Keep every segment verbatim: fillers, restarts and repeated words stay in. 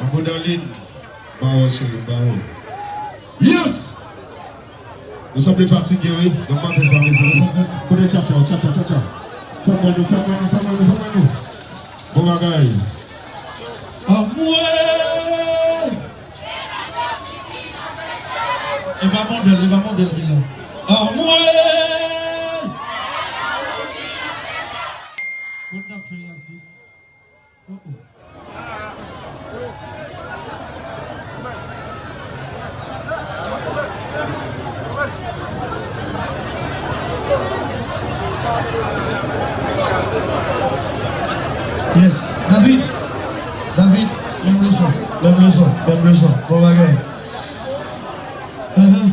Amour Darline, bawò cheri, bawò. Yes! Nou sanble fatige wi, nou pa fè sa mezanmi. Kote tchatcha, tchatcha, tchatcha. Fè mwen nou, fè mwen nou, fè mwen nou, fè mwen nou. Bon bagay. Anmwe! E pa modèl, e pa modèl ki la. Anmwe! Kot n ap fè la, sis? Yes. David. David. Menm leson. Menm leson. Menm leson. Bon bagay. Mhm.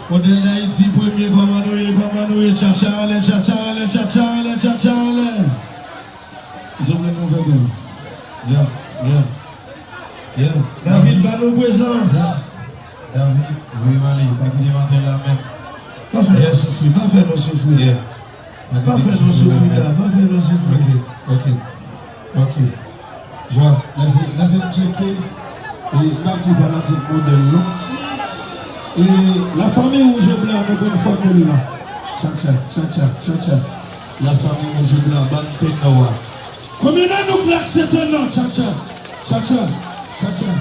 Modèl Dayiti premye, kòman nou ye, kòman nou ye, tchatcha anlè, tchatcha anlè, tchatcha anlè, tchatcha anlè. Zouble nou fè bèl. Yeah, yeah, yeah. David, ba nou prezans. Yeah. David, voye m ale, pa kite m atè la menm. Pa fè nou soufri, pa fè nou soufri. Yeah. Pa fè nou soufri la, pa fè nou soufri. Ok, ok, ok. Jwa, lèse, lèse m tcheke. E, m ap di fanatik modèl yo. E, la famille rouge et blanc, nou konn fòmil la. Tcha, tcha, tcha, tcha, tcha, tcha. La famille rouge et blanc, bann tenò a. Konbyen nan nou k lak se tenò? Tcha, tcha, tcha, tcha, tcha, tcha.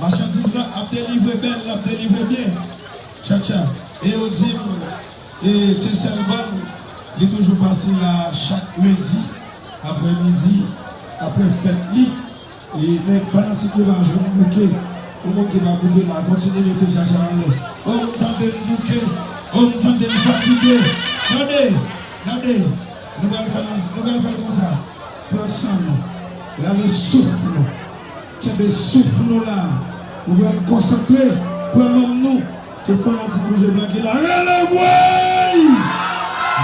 Machandiz la ap delivre bèl, l ap delivre byen. Tcha, tcha. E yo di m, e se sèl bann, li toujou pase la chak lendi, aprè midi, aprè fèt li. E, men fanatik yo pa janm bouke. Pou moun ki pa bouke la, kontinye mete tcha, tcha anlè. O, m tande m bouke. O, m tande m fatige. Tande, tande. Nou pral fè, nou pral fè l konsa. Pran san nou. Rale souf nou. Kenbe souf nou la. Nou pral konsantre. Pran manm nou. Tout fanatik rouge et blanc ki la, rele bwey!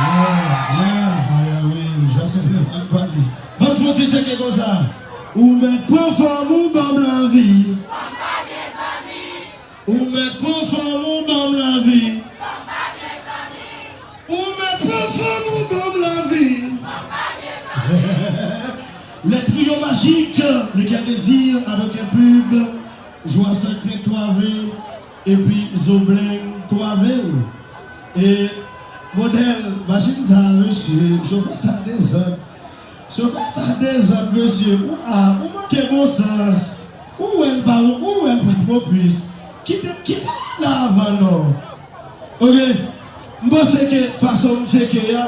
Yeah, yeah, yeah, wi, Jwa Senpyè, ann pale. Ban m fè yon ti tcheke konsa. Ou mèt pran fòm ou ban m lavi. Ou mèt pran fòm ou ban m lavi. Ou mèt pran fòm ou ban m lavi. Le trio magique, Michael Désir avec un pub, Joie Secrète twa V, epi Zobleng twa V. E modèl machin sa, mesye, chofè sa dezòd. Chofè sa dezòd, mesye. Ou a, ou manke bon sans. Ou wè l pa, ou wè l pa pwopis. Kite, kite l la avan non. Ok. M panse ke fason m tcheke a,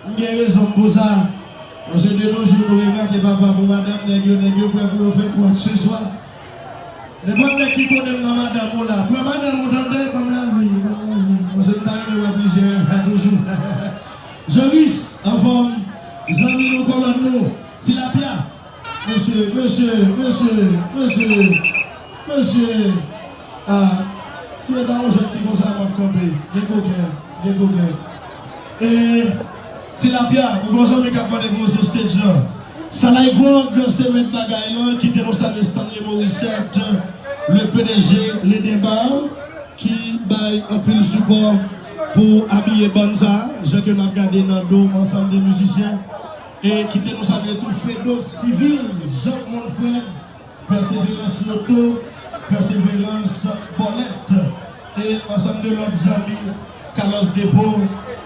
m gen rezon m pou sa. Paske de nos jours, nou remake papa pou madanm nèg yo, nèg yo prè pou yo fè kwakseswa. Nenpòt nèg ki konnen m nan madanm ou la, pran madanm ou tande, ban m lavi, ban m lavi. Paske m ta renmen wè plizyè a toujou. Joris, anfòm, zanmi nou, kòlòn nou, Tilapia. Mesye, mesye, mesye, mesye, mesye. Ah, si se ta yon jwèt ki konsa, m ap kanpe. Gen koken, gen koken. E, Tilapia, ou gon zanmi k ap mande pou ou sou stage la. Salay Gwang se mèt bagay lan, kite nou salye Stanley Morissette, le P D G, le Deba, ki bay anpil sipò pou abiye bann sa, jan ke n ap gade nan do ansanm de mizisyen. E kite nou salye tou Fredo Civil, Jean Monfred, Persévérance Loto, Persévérance Bòlèt, e ansanm de lòt zanmi, Carlos Depo,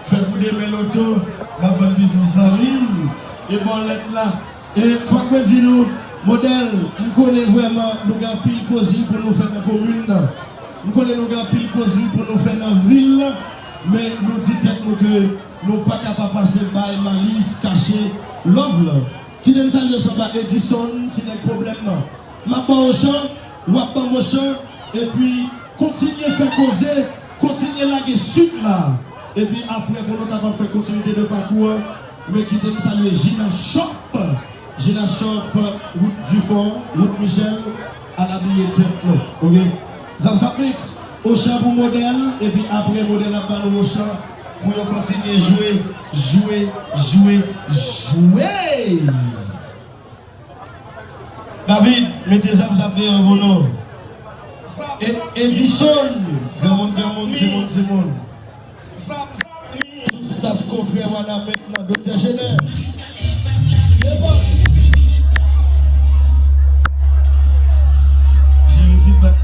Fè pou demen Loto, m ap vann biznis an liy, e Bòlèt la. E fòk mwen di nou, modèl, m konnen vrèman nou gen anpil kozi pou nou fè nan komin nan. M konnen nou gen anpil kozi pou nou fè nan vil la, men nou di tèt nou ke nou pa ka pa pase bay Malis kache love la. Kite m salye Sanba Edison, ti nèg pwoblèm nan. M ap ba w chan, w ap ban m chan, epi kontinye fè koze, kontinye lage sik la. Epi apre, pou nou kapab fè kontinite de pakou an, men kite m salye Gina Shop. Gina Shop, wout Difò, wout Michèl, al abiye tèt nou, oke? Zam Fat Mix, Ochan pou modèl, epi apre modèl ap ba nou Ochan pou yo kontinye jwe, jwe, jwe, jwe! David, mete zam sa deyò pou nou. E, Edison, granmoun, granmoun, timoun, timoun. Staff konkrè Wanament lan, Doktè Jenè. Jere feedback.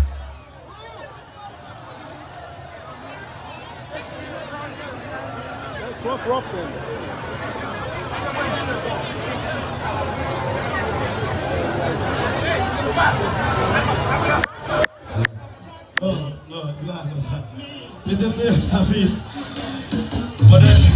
Non, non, non, non, sa. Mete m deyò, David. Modèl.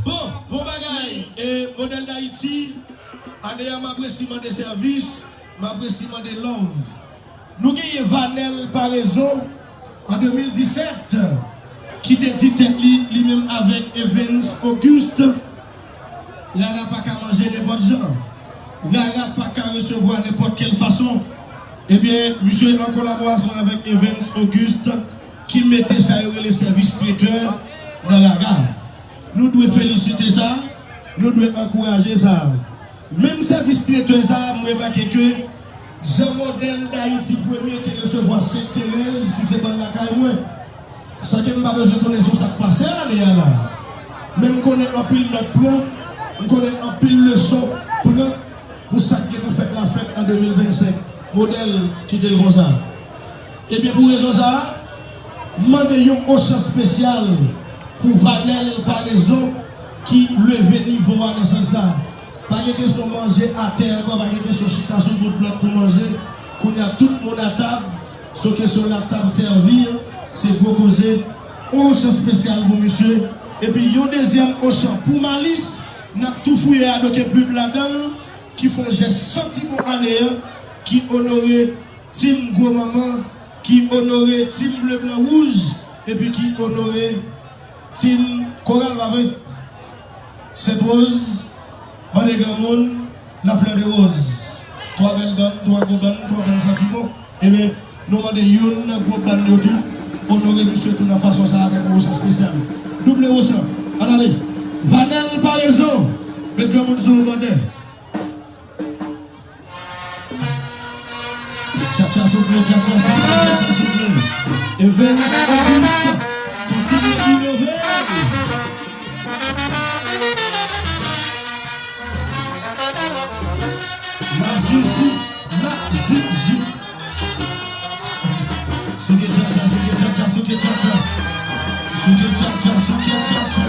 Bon, bon bagay. E, Modèl Dayiti, ane a m ap resi mande sèvis, m ap resi mande love. Nou genyen Vanel Paraison, an de mil disèt, ki te di tèt li, li menm avèk Evens Auguste, Rara pa ka manje nenpòt jan. Rara pa ka resevwa nenpòt kèl fason. Ebyen, misye an kolaborasyon avèk Evens Auguste ki mete sa yo rele sèvis tretè nan Rara. Nou dwe felisite sa, nou dwe ankouraje sa. Menm sèvis tretè sa a, m remake ke jan modèl Dayiti Premye te resevwa Sent Terèz, ki se bann lakay mwen, san ke m pa bezwen konnen sou sa k pase ane a la. Men m konnen anpil nòt pran, m konnen anpil leson pran pou sa k gen pou fèt la fèt an de mil vennsenk. Modèl kite l konsa. Ebyen, pou rezon sa a, m mande yon ochan espesyal pou Vanel Paraison ki leve nivo a nan sans sa. Pa gen kesyon manje atè ankò, pa gen kesyon chita sou bout blòk pou manje. Kounye a, tout moun a tab, se kesyon la tab sèvi, se gwo koze. Yon ochan espesyal pou misye. Epi yon dezyèm ochan pou Malis, n ap tou fouye Adoken Pub ladan l, ki fè yon jès santi bon ane a, ki onore Team Gwo Manman, ki onore Team Ble Blan Wouj, epi ki onore Team Koral, pa vre? Sent Woz, Bande Granmoun, La Fleur de Rose. Twa bèl bann, twa gwo bann, twa bann santi bon. Ebyen, nou mande youn nan gwo bann yo tou, onore misye tou nan fason sa a avèk yon ochan espesyal. Double ochan. Ann ale. Vanel Paraison, met granmoun sou yon bòdè. Tchatcha souple, tchatcha souple, tchatcha souple. Evens Auguste, kontinye inove. Mazuzu, Mazuzu. Souke tchatcha, souke tchatcha, souke tchatcha. Souke tchatcha, souke tchatcha.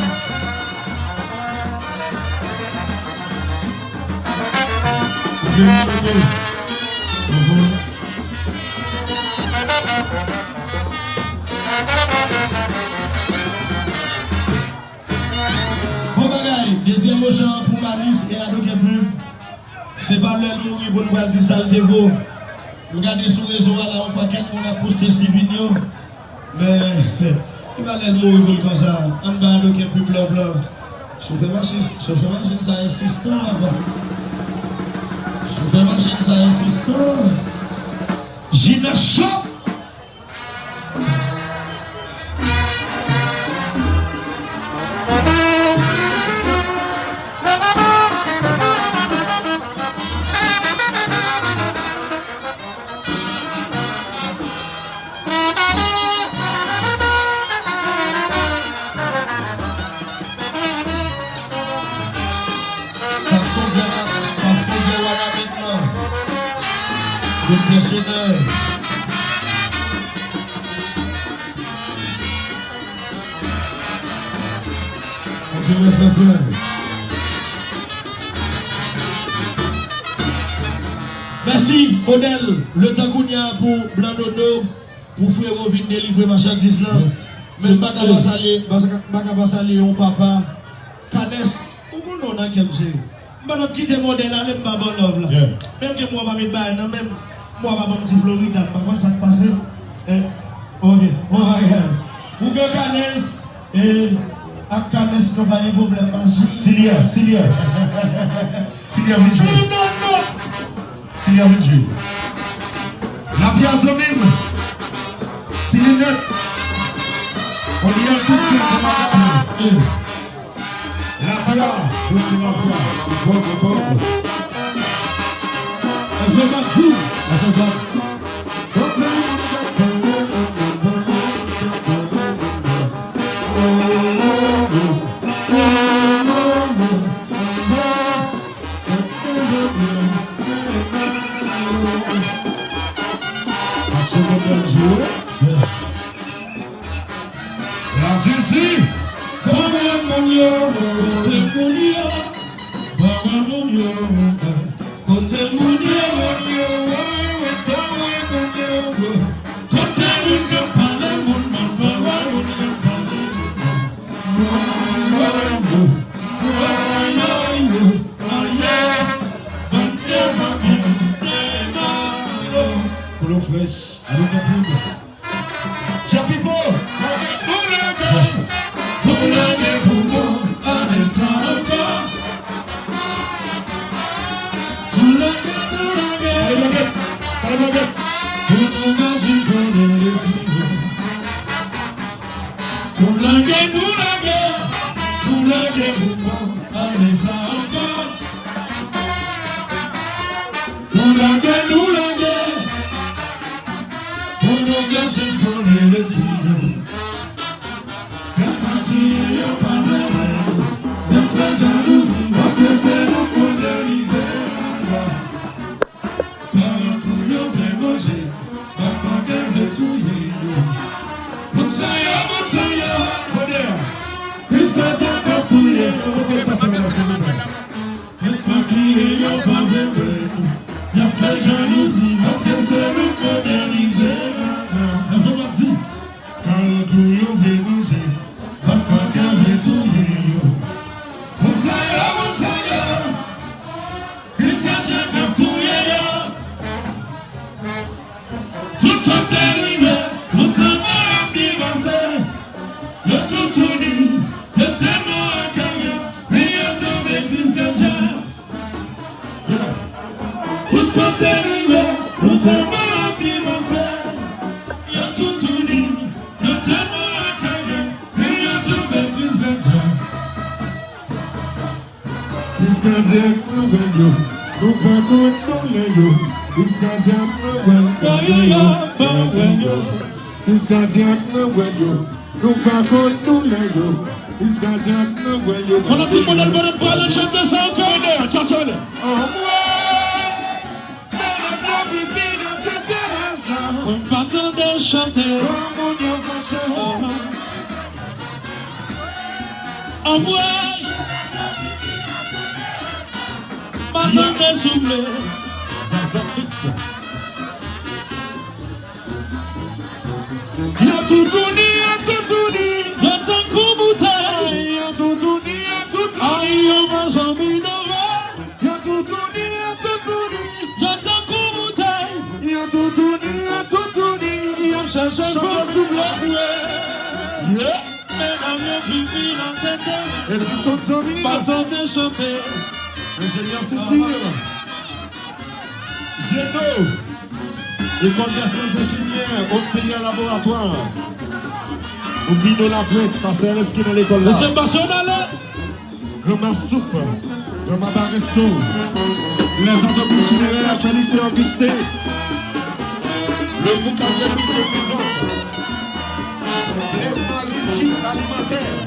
Bon bagay, dezyèm ochan pou Malis e Adoken Pub. Se pa lè l mouri pou n pral di sa l te vo. M gade sou rezo a la, yon pakèt moun ap poste Steven yo. Men, li pa lè l mouri pou l konsa. Ann ba Adoken Pub love la. Chofè machin, chofè machin sa ensistan, papa. Chofè machin sa ensistan. Jina Shop. Staff Kongrè, staff Kongrè Wanament lan. Doktè Chenèl. Anpil respè, frè. Mèsi, Odèl. Letan kounye a pou Blan Dodo, pou Frewo vin delivre machandiz lan. Yes. Men m pa ka pa salye, m pa ka pa salye yon papa. Kanès, ou gon non nan kè m, cheri. M pa t ap kite Modèl ale, m pa ba w love la. Yeah. Menm ke mwen pa met bagay nan men m, mwen pa ban m ti Florida, m pa konn sa k pase. Eh, ok, bon bagay. Ou gen Kanès, eh, ak Kanès nou pa gen pwoblèm, pa janm. Silya, Silya. Silya vin jwe. Silya vin jwe. Lapyè zanmi m. Silinèt. On y a tout se kòman. Lapyè, se lapyè. Bon, bon, bon. Èvè Mati. Èvè Mati. La Sisi, kote moun yo, kote moun yo, kote moun yo, moun yo, kote moun k ap pale moun mal, pawòl moun k ap pale moun mal. Kolo Fresh, alo Kapib. Lage nou lage, ale lage, ale lage. Pou nou ka jwenn konnen lespri nou. Nou lage, nou lage, nou lage pou nou ale sa ankò. Nou lage, nou lage, pou nou ka jwenn konnen lespri nou. Kaka kriye yo pa vle wè nou. Yo fè jalouzi paske se nou k mòdènize la. Paran kou yo vle manje, papa k vle touye yo. Moun sa yo, moun sa yo, kote yo? Kriz Kretyen k ap touye yo. Kote sa, sa, sa, sa, sa? Papa k kriye yo pa vle wè nou. Y ap fè jalouzi paske se nou k mòdènize la. Nan fè pati. Paran kou yo vle manje, papa k vle touye yo. Moun sa yo, moun sa yo. Kriz Kretyen k ap touye yo. Tout kote n rive, nou kanpe ap devanse. Yo toutouni, yo tèlman akayè, men yo tonbe Kriz Kretyen. Tout kote n rive, nou kanpe ap devanse. Yo toutouni, yo tèlman akayè, men yo tonbe Kriz Kretyen. Kriz Kretyen k nan wè yo, nou pa konn nou lè yo. Kriz Kretyen k nan wè yo, pa wè yo. Kriz Kretyen k nan wè yo, nou pa konn nou lè yo. Kriz Kretyen k nan wè yo. Fò n ti moun al bonèt pou al chante sa ankò. Anmwe! Medam yo pipi nan tete la sa. Mwen pa tande chante. Granmoun yo fache. Anmwe! Pa tande souple. Zaza Mix. Yo toutouni, yo toutouni. Yo tankou boutèy. Yo toutouni, yo toutouni. Ay, yo pa janm inove. Yo toutouni, yo toutouni. Yo tankou boutèy. Yo toutouni, yo toutouni. Y ap chèche fòm pou yo. Yeah. Medam yo pipi nan tete. E ti son zanmi. Pa tande chante. Enjenyè Cécile. Jeno. École des sciences infirmières, Haute Seigneur Laboratoire. Oubli nou la pwent, pastè Reski nan lekòl la. Mesye Basyon ale. Granma Soup, Granma Bareso, les entreprises funéraires Félix et Augustin, le Bouc à Brebis se présente, Blaise Marie Kit Alimentaire.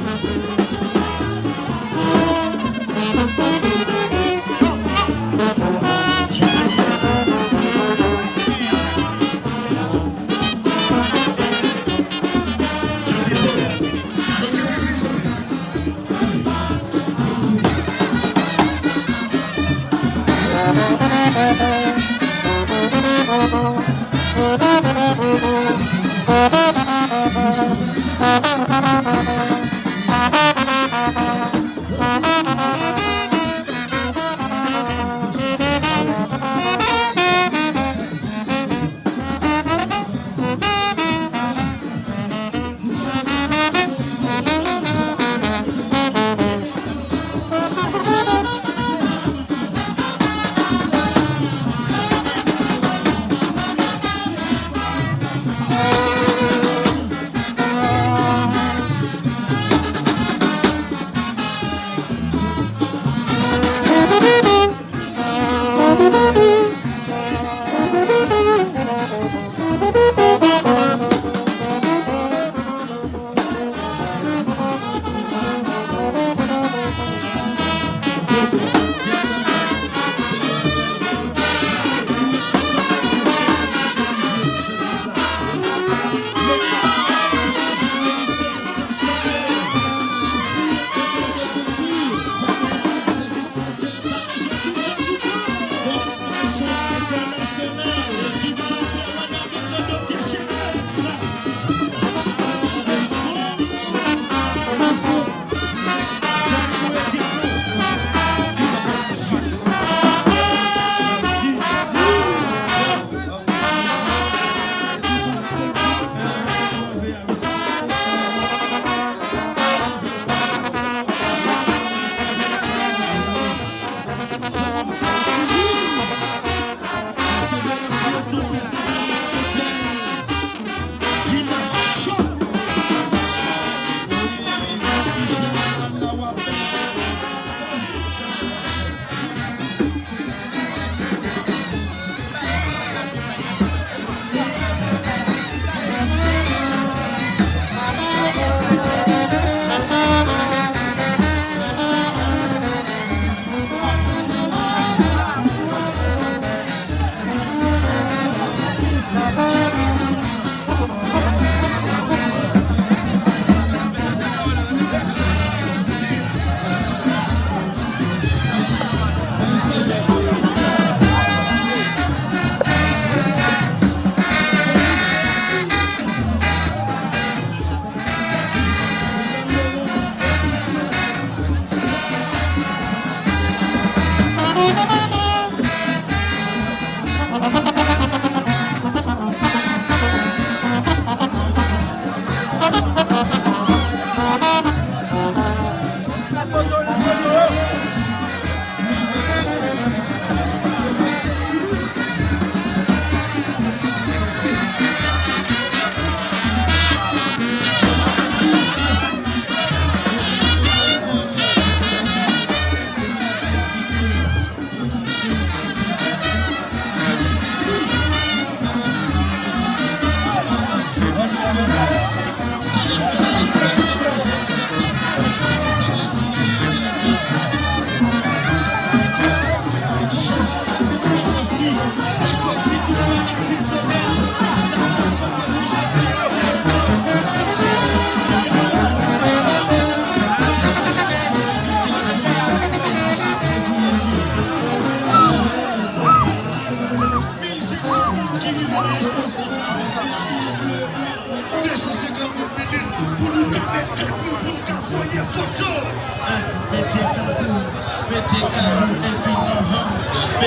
N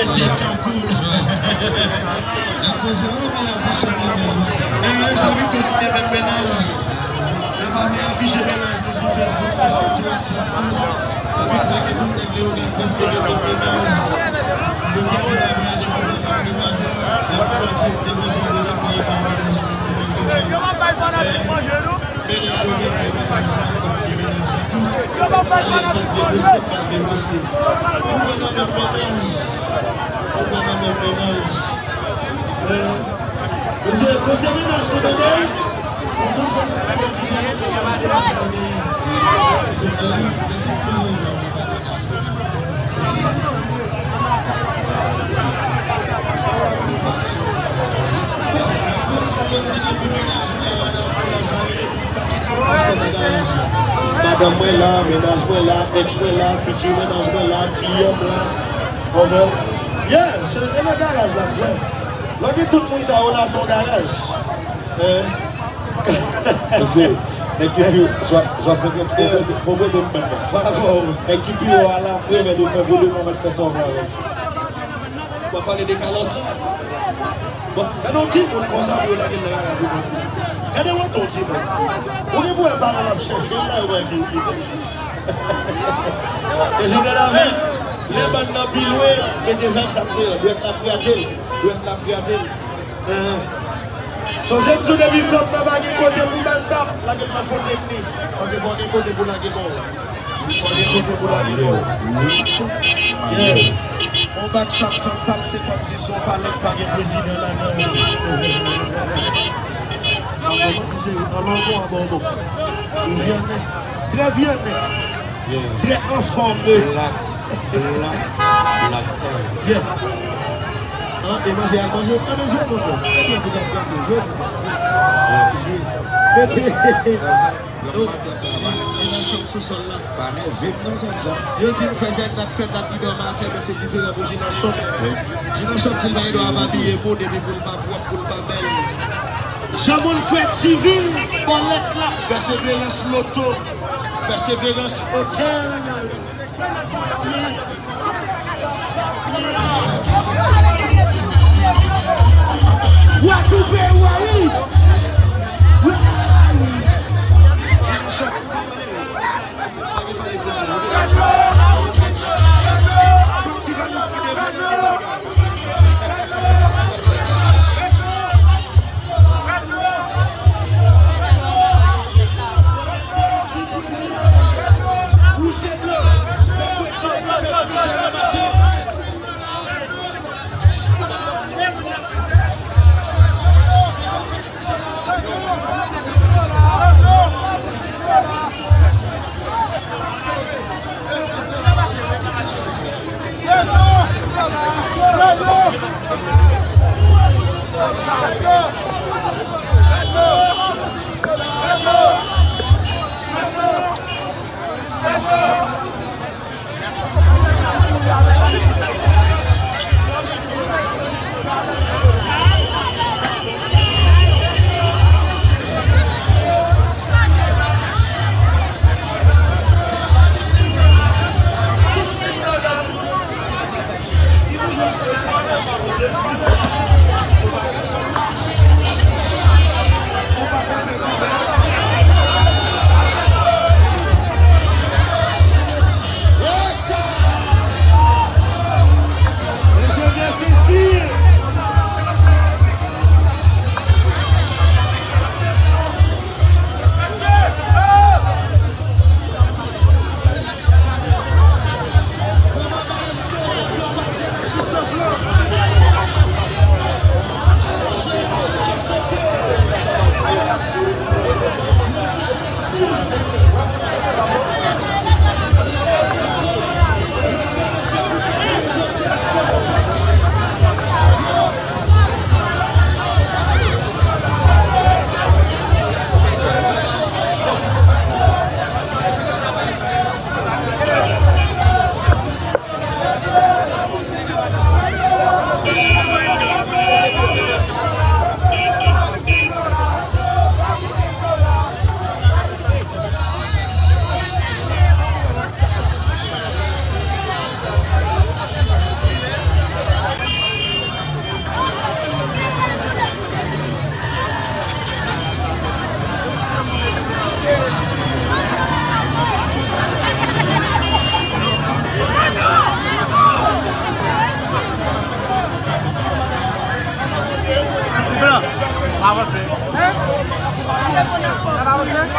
ap koze, wi, men afiche mennaj osi. Mennaj, sa vin fè mennaj. N ap afiche mennaj nou sou Facebook, sou statut WhatsApp nou. Sa vin fè ke tout nèg Leyogàn prèske gen mennaj. Nou gen ti bagay de konsa, pa demwazèl. N ap fè debranche de la priye pa mennaj. Mennaj yo gen mennaj, mennaj yo gen mennaj tou. Sa vin fè mennaj. Ou wè nan menm mennaj. Ou wè nan menm mennaj. Mesye, mesye mennaj nou tande. Yon fason pou mennaj nou tande. Madanm mwen la, mennaj mwen la, èks mwen la, fiti mennaj mwen la, kliyan m la. Konprann? Yeah, se rele garaj la, frè. Lè w gen tout moun sa yo la, se yon garaj. Eh. Mesye, nèg ki pi, Jwa, Jwa senkant, fò prete, fò prete m bèt la. Nèg ki pi wo a la, premye de fè pou de mwa, mèt fè sa w vle avè l. W ap pale de Carlos la. Bon, gade yon timoun konsa pou yo lage l nan rara pou kont li. Gade wont yon timoun. Ou gen pou wè paran l ap chèche l la, yo wè li. E Jovnèl David, lè bann nan pi lwen, mete zam sa deyò, dwèt la ap grate l, dwèt la ap grate l. Sonje m di w depi fanm nan pa gen kote pou ba l tap, lage l nan fontenn li. Paske fò w gen kote pou lage kò w. Fò w gen kote pou lage kò w. Yeah. On bak chak fanm tap, se kòmsi se yon palè k pa gen prezidan ladan l. An bon, ti cheri, an bon, an bon, an bon. Ou vyann nèt. Trè vyann nèt. Yeah. Trè anfòm. Black, black, black. Yeah. An, e manje a manje. An, manje, manje. Ebyen, ti gade, gade, jodi. Mete. Yo, Jina Shop sou sòl la. Pa nève m non, zanmi. Yo di m fè zèn dat fèt dat lidè maten, men se diferan pou Jina Shop. Jina Shop di l pa gen dwa ap abiye moun epi pou l pa pwòp, pou l pa bèl. Jan moun fè Tivil, bòlèt la, Pèseverans Loto, Pèseverans Hôtel. Wa koupe, wa wi. Avanse. Sa pa avanse?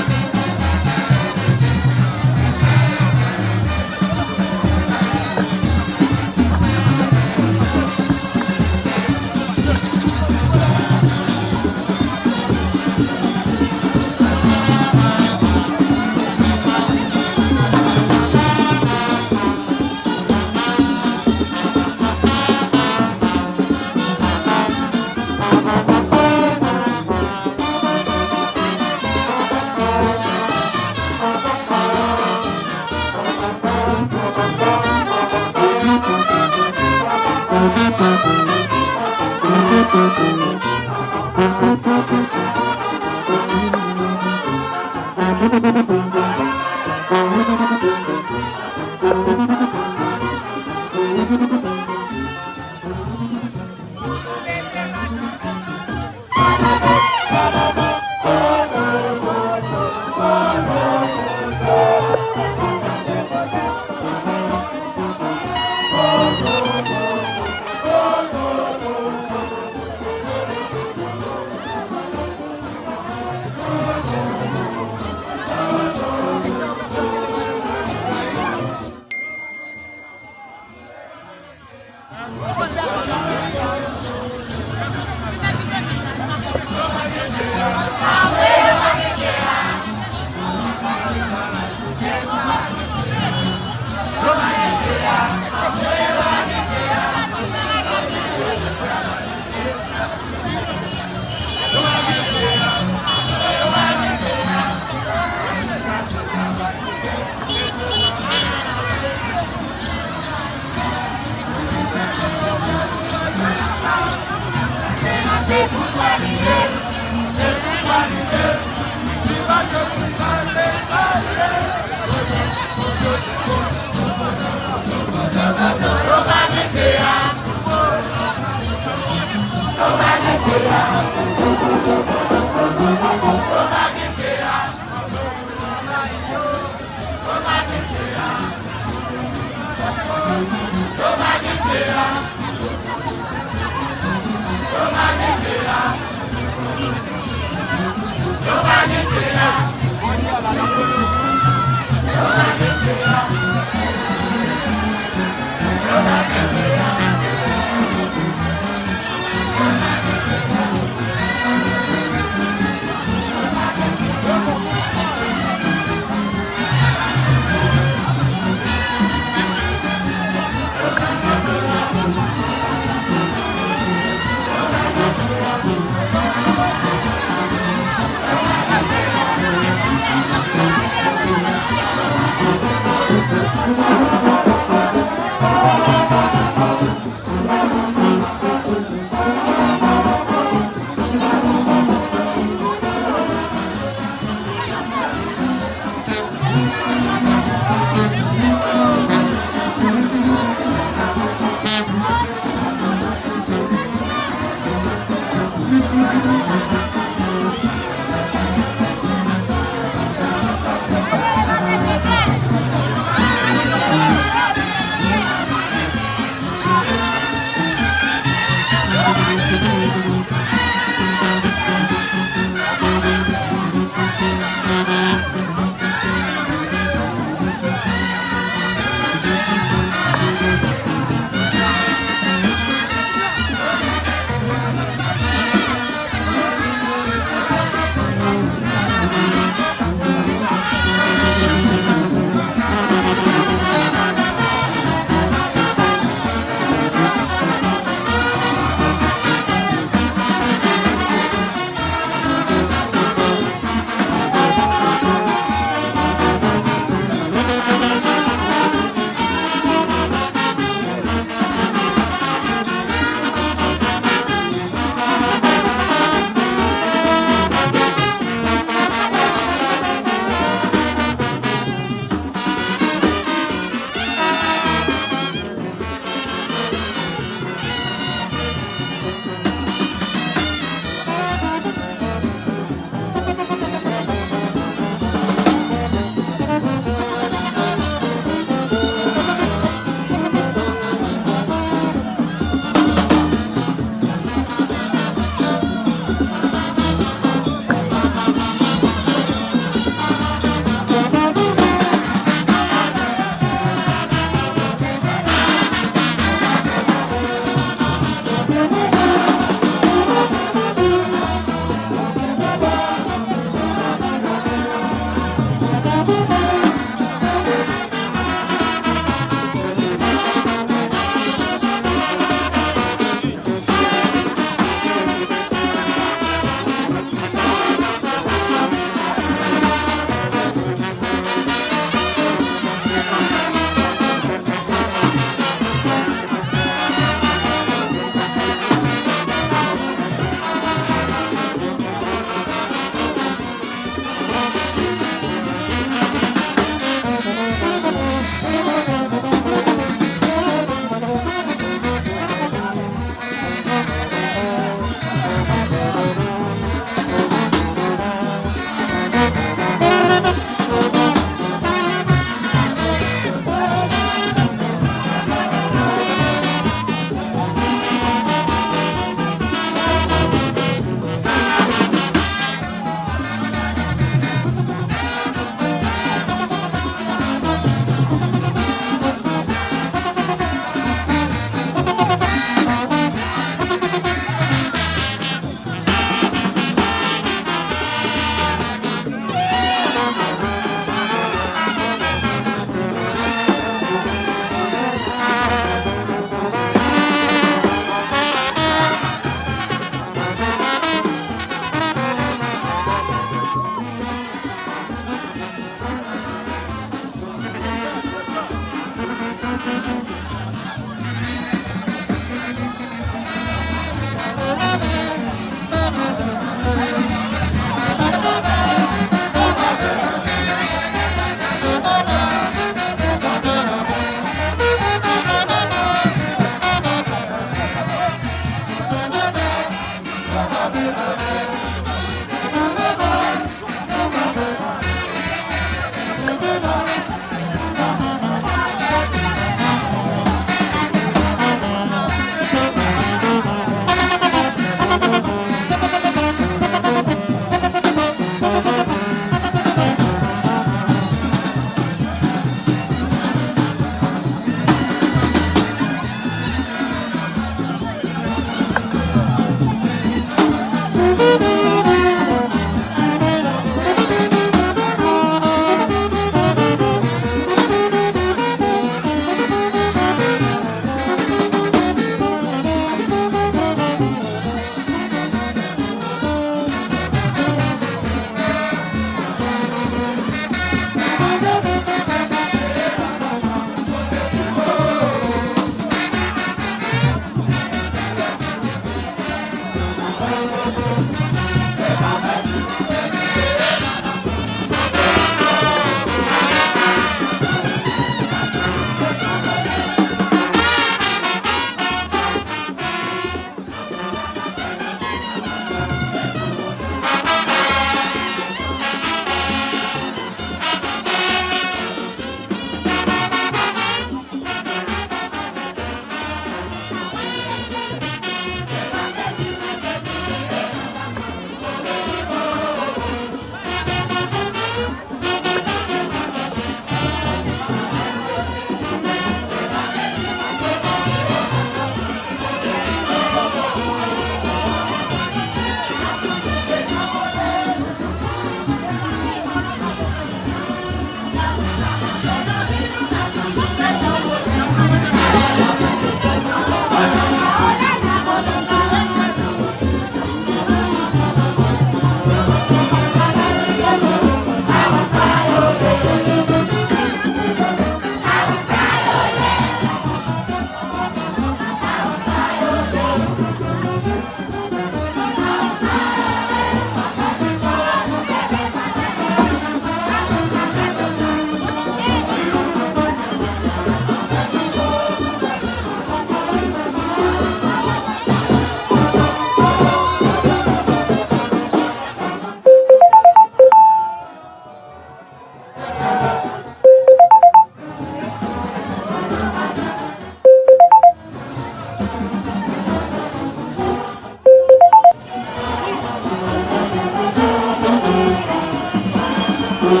Medam,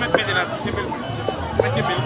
mèt mete la, kenbe l. Mèt kenbe l.